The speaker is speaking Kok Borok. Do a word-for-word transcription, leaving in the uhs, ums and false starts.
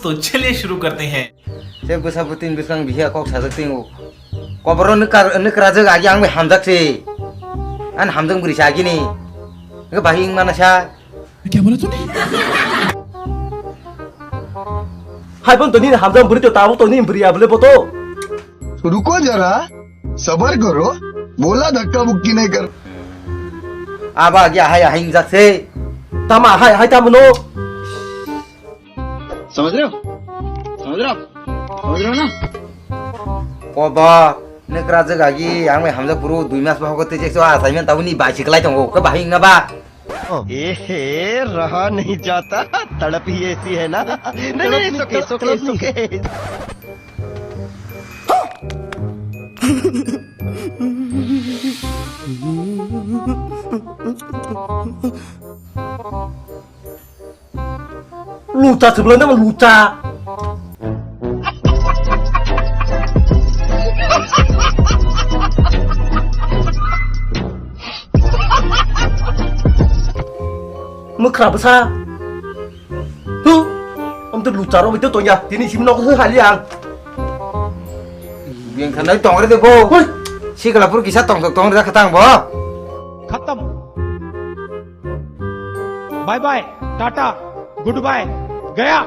तो चलिए शुरू करते हैं। Se bwsa bwtwini bwskang bihia kok sajak twi o. Koboro nwkar-, nwkrajak agi ang bai hamjak se. Ani hamjak bwrwi sa agini. Nwkhe bahai wng mana sa. क्या बोला तूने? Hai bon toni hamjak bwrwi to tamo toni bwrwi abole boto. रुको जरा, सबर करो, बोला धक्का मुक्की नहीं कर। Aba agi ahai ahai wngjak se. Tama ahai ahai tamo no. समझ रहे हो? समझ रहे हो? समझ रहे हो ना? Kobo, nwkrajak agi ang bai hamjak bwrwi dui mas bahogo tei jekso achaimani tabuni bai se kwlai tongo, khe bahai wngna ba? ए हे, रहा नहीं जाता, तड़प ही ऐसी है ना। नहीं, नहीं, नहीं, it's okay, it's okay, it's okay। Lucha se belai nama lucha. Mwkhra bwsa. Hu. Om to lucha ro bito tonya. Tini sim nok se hali ang. Beng khanai tongre de bo. Hoi. Sikla pur kisa tong tong tongre da khatang bo. खत्म। Bye bye, tata, goodbye, गया।